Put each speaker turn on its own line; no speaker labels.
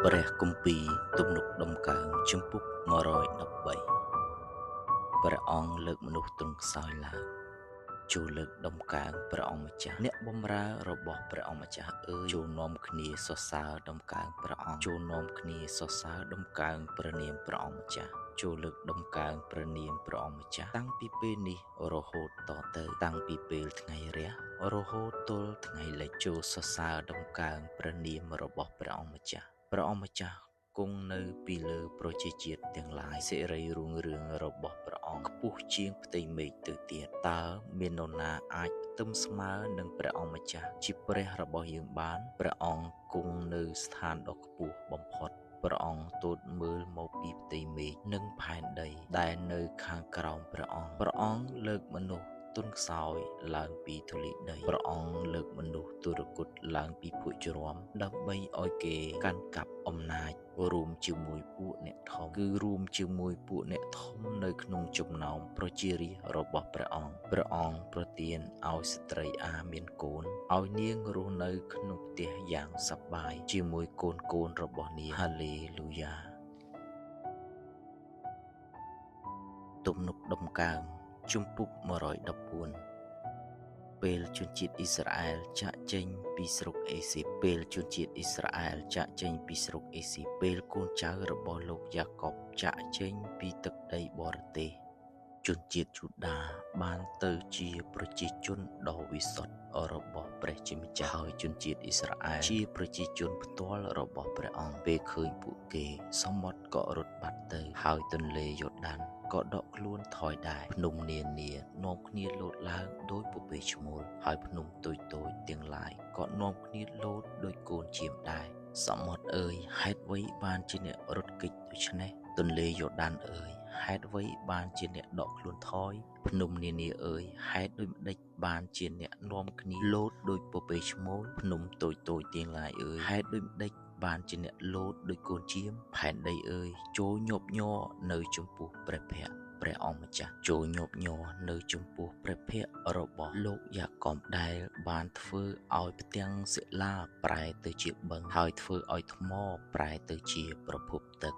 ព្រះគម្ពីរទំនុកតម្កើងជំពូក113ព្រះអង្គលើកមនុស្សទន់ខ្សោយឡើងចូលលើកតម្កើងព្រះអង្គម្ចាស់អ្នកបម្រើរបស់ព្រះអង្គម្ចាស់អើយចូលនាំគ្នាសរសើរតម្កើងព្រះអង្គចូលនាំគ្នាសរសើរតម្កើងព្រះនាមព្រះអង្គម្ចាស់ចូលលើកតម្កើងព្រះនាមព្រះអង្គម្ចាស់តាំងពីពេលនេះរហូតតទៅតាំងពីពេលថ្ងៃរះរហូតទល់ថ្ងៃលិចចូលសរសើរតម្កើងព្រះនាមរបស់ព្រះអង្គម្ចាស់ព្រះអង្គម្ចាស់គង់នៅពីលើប្រជាជាតិទាំងឡាយសិរីរុងរឿងរបស់ព្រះអង្គខ្ពស់ជាងផ្ទៃមេឃទៅទៀតតើមាននរណាអាចផ្ទឹមស្មើនឹងព្រះអង្គម្ចាស់ជាព្រះរបស់យើងបានព្រះអង្គគង់នៅស្ថានដ៏ខ្ពស់បំផុតព្រះអង្គទតមើលមកពីផ្ទៃមេឃនិងផែនដីដែលនៅខាងក្រោមព្រះអង្គព្រះអង្គលើកមនុស្សទន់ខ្សោយឡើងពីធូលីដីព្រះអង្គលើកមនុស្សទុរគតឡើងពីភុជ្រាំដើម្បីឲ្យគេកាន់កាប់អំណាចរួមជាមួយពួកអ្នកធំគឺរួមជាមួយពួកអ្នកធំនៅក្នុងចំណោមប្រជារាស្ត្ររបស់ព្រះអង្គព្រះអង្គប្រទានឲ្យស្ត្រីអាមានកូនឲ្យនាងរស់នៅក្នុងផ្ទះយ៉ាងសប្បាយជាមួយកូនៗរបស់នាងហាឡេលូយ៉ាទំនុកតម្កើងជំពូក114ពេលជនជាតិអ៊ីស្រាអែលចាកចេញពីស្រុកអេស៊ីបពេលជនជាតិអ៊ីស្រាអែលចាកចេញពីស្រុកអេស៊ីបពេលកូនចៅរបស់លោកយ៉ាកុបចាកចេញពីទឹកដីបរទេសជនជាតិយូដាបានទៅជាប្រជាជនដ៏វិសុទ្ធរបស់ព្រះជាម្ចាស់ហើយជនជាតិអ៊ីស្រាអែលជាប្រជាជនផ្ទាល់របស់ព្រះអង្គពេលឃើញពួកគេសមុទ្រក៏រត់បាត់ទៅហើយទន្លេយ៉ូដានក៏ដកខ្លួនថយដែរភ្នំនានានាំគ្នាលោតឡើងដោយពពែឈ្មោលហើយភ្នំតូចៗទាំងឡាយក៏នាំគ្នាលោតដោយកូនចៀមដែរសមុទ្រអើយហេតុអ្វីបានជាអ្នករត់គេចដូច្នេះទន្លេយ៉ូដានអើយហេតុអ្វីបានជាអ្នកដកខ្លួនថយភ្នំនានាអើយហេតុដូចម្ដេចបានជាអ្នកនាំគ្នាលោតដោយពពែឈ្មោលភ្នំតូចៗទាំងឡាយអើយហេតុដូចម្ដេចបានជាអ្នកលោតដោយកូនចៀមផែនដីអើយចូលញាប់ញ័រនៅចំពោះព្រះភ័ក្ត្រព្រះអង្គម្ចាស់ចូលញាប់ញ័រនៅចំពោះព្រះភ័ក្ត្ររបស់លោកយ៉ាកុបដែលបានធ្វើឲ្យផ្ទាំងសិលាប្រែទៅជាបឹងហើយធ្វើឲ្យថ្មប្រែទៅជាប្រភពទឹក